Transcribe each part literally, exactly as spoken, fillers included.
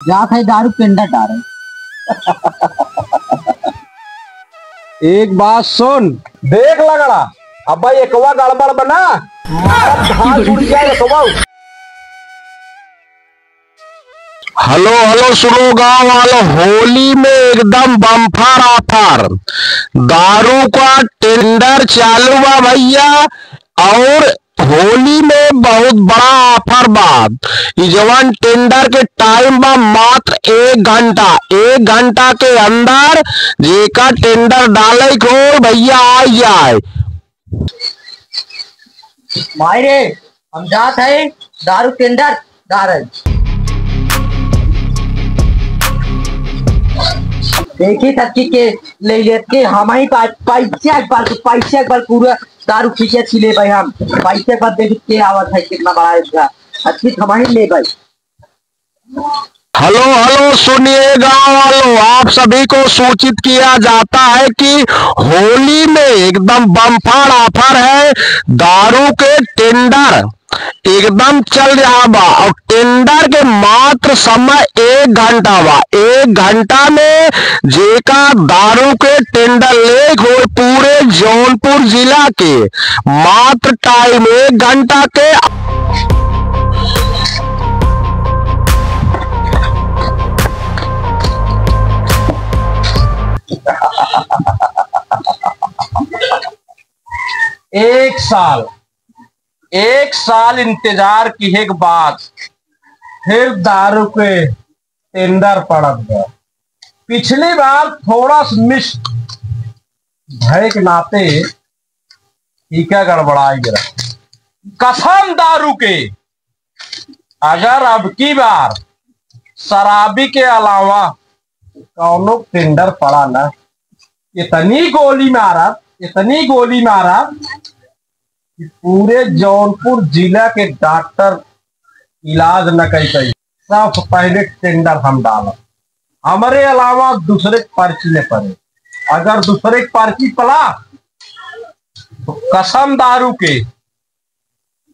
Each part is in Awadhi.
जात है दारू टेंडर डारे। एक बात सुन। देख लगड़ा, अब भाई एकवा गड़बड़ बना, मारब धान उड़ जाए एकवा। हेलो, हेलो, सुनो गांव वालों, होली में एकदम बम्पर ऑफर। दारू का टेंडर चालू बा भैया, और होली में बहुत बड़ा ऑफर बा। ई जवन टेंडर के टाइम बा मात्र एक घंटा, एक घंटा के अंदर जेका टेंडर डाले को भैया आ जाए। माई रे, हम जात है दारू टेंडर डारे। देखी तक्की के ले लेत के हम ही पा-, पैसा एक बार, पैसा एक बार पूरा दारू खींचे छी ले भाई हम। पैसा एक बार देखी के आवत है कितना बड़ा इसका। अच्छी हम ही ले भाई। हेलो, हेलो, सुनिए गांव वालों, आप सभी को सूचित किया जाता है कि होली में एकदम बम्पर ऑफर है। दारू के टेंडर एकदम चल रहा बा और टेंडर के मात्र समय एक घंटा बा। एक घंटा में जेका दारू के टेंडर लेक होए पूरे जौनपुर जिला के, मात्र टाइम एक घंटा के। एक साल, एक साल इंतजार किहे के बाद फिर दारू के टेंडर पड़त बा। पिछली बार थोड़ा सा मिस भय के नाते ठीका गड़बड़ाई गया। कसम दारू के, अगर अब की बार शराबी के अलावा कौनो टेंडर पड़ा ना, इतनी गोली मारब, इतनी गोली मारब कि पूरे जौनपुर जिला के डॉक्टर इलाज न कर पाई। सबसे पहले टेंडर हम डालब, हमरे अलावा दूसरे के पर्ची न पड़े। अगर दूसरे के पर्ची पड़ा तो कसम दारू के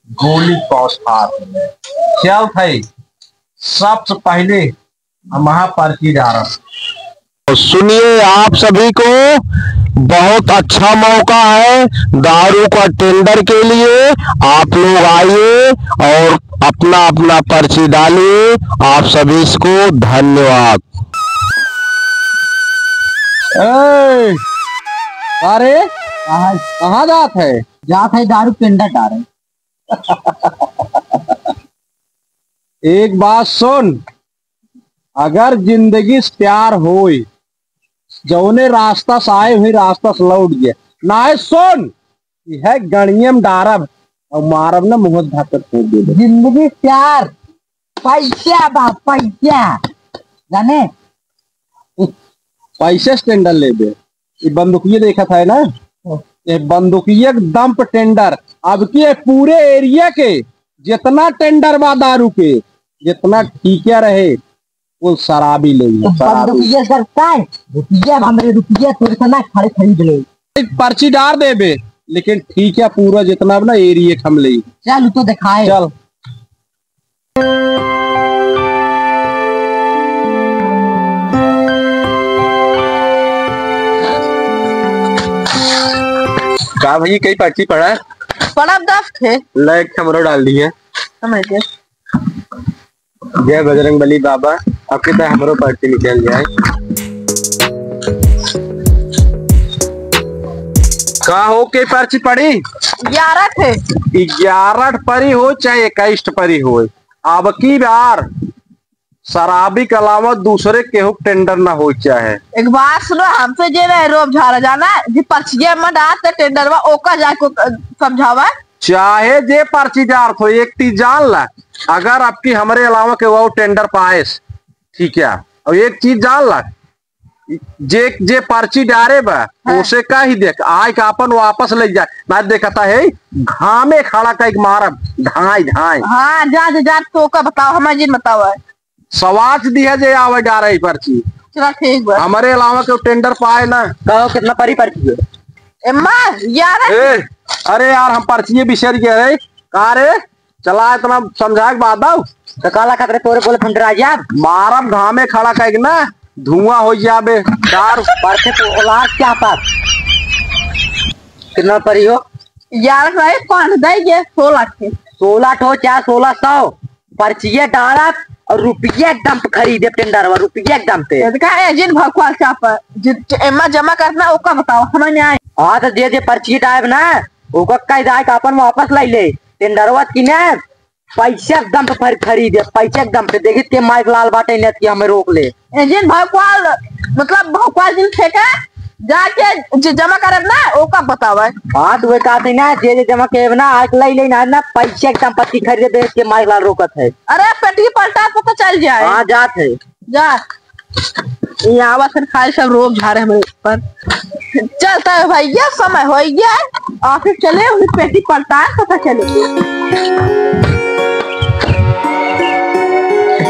गोली पौस फाड़ देंगे। चल भाई, सबसे पहले हम वहाँ पर्ची डालब। तो सुनिए, आप सभी को बहुत अच्छा मौका है दारू का टेंडर के लिए। आप लोग आइए और अपना अपना पर्ची डालिए। आप सभी को धन्यवाद। ए, अरे, कहाँ, कहाँ जात है? जात है दारू टेंडर डारे। एक बात सुन, अगर जिंदगी से प्यार होई, जौने रास्ता से आए हुई रास्ता से लौट गए। नाय सुन, यह गणियम डारब और मारब ना, मुँह से भाग कर फेंक देबे। जिंदगी से प्यार, पैसा बा, पैसा, जाने? पैसे से टेंडर लेबे। ये बंदूकिये देखत है ना, ये बंदूकिये के दम पे टेंडर। अब के पूरे एरिया के जितना टेंडर बा दारू के, जितना ठीका रहे, कुल शराबी ले तो शराबी। बंदूकिये सर काय? रुपया, हमरे रुपया तोरे से ना खड़े खरीद ले। एक पर्ची डार देबे, लेकिन ठीका पूरा जितना बा ना एरिया के हम ले। चल, तो दिखाए। चल। का भई, कई पर्ची पड़ा? पड़ा दस थे। लाइक हमरो डाल दिए। समझ गए। जय बजरंग बली बाबा, अब के तो हमरो पर्ची निकल जाए। का हो के पर्ची पड़ी? ग्यारह थे। ग्यारह परी हो चाहे इक्कीस परी हो, अब की बार शराबी के अलावा दूसरे केहू के टेंडर ना होई चाहे। एक बात सुनो, हमसे जे रहे रोब झारा जाना, जे पर्चिया में डाल ते टेंडर बा, ओका जाके समझावा। चाहे जे पर्ची डारत हो, एक चीज जान ला, अगर अब की हमरे अलावा केहू और टेंडर पाएस, ठीक है, और एक चीज जान ला, जे, जे पर्ची डारे बा, हाँ। ओसे कही देख, आय के आपन वापस ले जा। ना देखता है, घामे खड़ा कई के मारब, ढाई, ढाई। हाँ, जा, जा, जा, तो का बताओ, हमारे जिन बताओ है। सवाच दिया जे आवे डारे ही पर्ची। चला, ठीक बा। हमरे अलावा केहू टेंडर पाए ना। कहो, कितना परी पर्ची है? एम्मा, ग्यारह। ए, अरे यार, हम पर्चिये बिसर गए रे। का रे? चला, इतना समझाए के बाद आओ। तो काला खतरे तोरे बोले हम डरा जाब। मारब घामे खड़ा कह के ना, धुआं हो जाबे। चार परसे तो औलाद क्या पास। कितना परी हो? यार भाई, पाँच दे ये सोलह के। सोलह ठो चाहे सोलह सौ, पर्चिये डालत और रुपये एकदम पे खरीदे टेंडरवा, रुपये एकदम पे। तो का है, जिन भगवान चापा, जिन एमा जमा करना, ओका बताओ, हमें नहीं आए। हाँ, तो जे जे पर्ची डालब ना, ओका कह जाए कि अपन वापस लाई ले। टेंडरवा की ना, पैसे एकदम पे खरी-, खरीदे, पैसे एकदम पे। देखित के माइक लाल बाटे नेत की हमें रोक ले। ए, जिन भौकाल, मतलब भौकाल जिन ठेका जाके ज-, जमा करब ना, ओका बतावे। हाँ, तो वे कहते ना, जे जे जमा करब ना, आज लाई ले ना, ना, पैसे एकदम पत्ती खरीदे, देख के माइक लाल रोकत है। अरे, पेटी पलटा तो, तो चल जाए। हाँ, जात है। जा। ये आवत है खाए सब रोग झारे हमरे ऊपर। चलता है भाई, ये समय हो गया है। ऑफिस चले, उन्हें पेटी पलटा है, पता चले।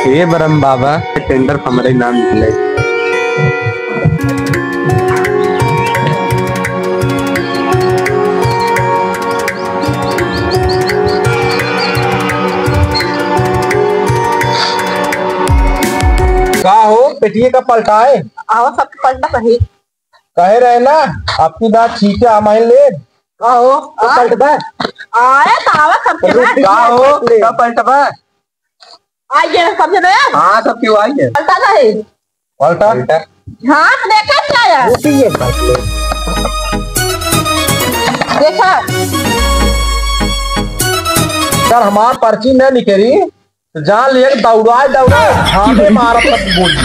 हे ब्रह्म बाबा, टेंडर हमरे नाम निकले। का हो, पेटिये का पलटाए? आवा, सब पलटा सही। कहे रहे ना, आपकी बात ठीक है, हम आए ले। का हो, तो हाँ? पलटबा? आए तो आवा, सबके रुक, बात का हो, पलट ले। का पलटबा? आइए, सबसे दे। हाँ, सब क्यों आइए? पलटा सही। पलटा? पलटा। हाँ, तो देखा क्या है? वो तो ये बात है। देखा। सर, हमार पर्ची न निकली, तो जान लिए कि दौड़ाए, दौड़ाए, हाथे मारत तक बोली।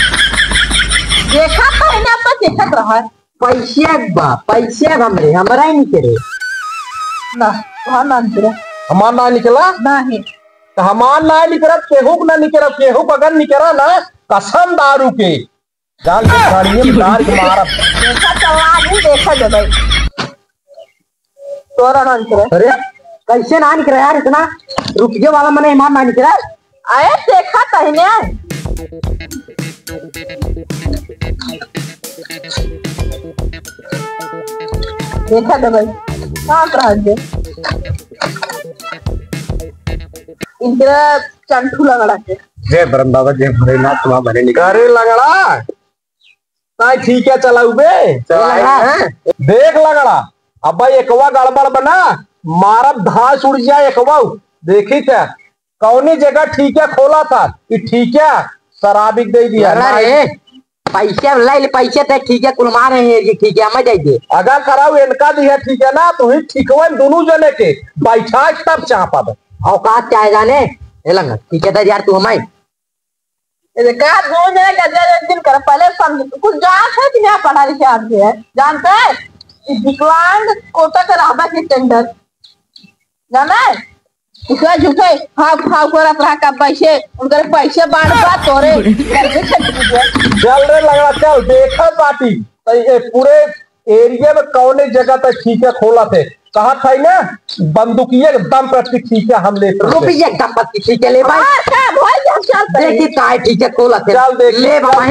देखा, पहले आपका देखत रहा। पैसे बा, पैसे हमरे, हमरा ही निकले। ना, वहाँ ना निकले। हमार ना निकला? नहीं। तो हमार ना निकला, केहू के ना निकला, केहू के अगर निकला ना, कसम दारू के। डाल के गाड़िए में डाल के मारब। देखा चला, अभी देखा जब। तोरा ना निकले। अरे, कैसे ना निकले यार, इतना रुपये वाला मने ईमान ना निकले। अरे, देखा तहने। देखा जब। कहाँ पर आ गए? इनके चंठू लंगड़ा के। जय ब्रह्म बाबा, जय भोलेनाथ, तुम्हारा भले निकाल। अरे लंगड़ा, ताई ठीक है, चलाऊ बे। चलाए हैं। देख लंगड़ा, अब भाई एकवा गड़बड़ बना, मारब धांस उड़ जाए एकवा। देखी थे, कौनी जगह ठीक है खोला था, कि ठीक है शराबी के दे दिया। लंगड़ा रे, पैसे लाई ले, पैसे ते ठीक है, कुल मार है ये ठीक है, मैं दे दे। अगर कराऊ इनका दिया ठीक है ना, तो ही ठीक हुआ दोनों जने के बैठा तब चापा दे। औकात क्या है जाने, ए लंगड़ा, ठीक है यार, तू हमारी ये का दो जने का जज एक दिन कर, पहले समझ, कुछ जानत है कि नहीं पढ़ा लिखे आदमी है, जानते हैं? ये विकलांग कोटा का रहबा के टेंडर, जाना है? उसका झूठे हाव, हाव करत रहा का पैसे, उनकर पैसे बांट बा तोरे घर में चल गए। चल रे लंगड़ा, चल, देखा पार्टी, तो ये पूरे एरिया में कौने जगह तक ठीक है खोला थे, कहा था ना, बंदूकिया के दम पर ठीक है हम लेते हैं। रुपये के दम पर ठीक है ले भाई। हाँ, का भाई, हम चलते हैं। देखी काहे ठीक है खोला थे। चल देखी, ले चल भाई।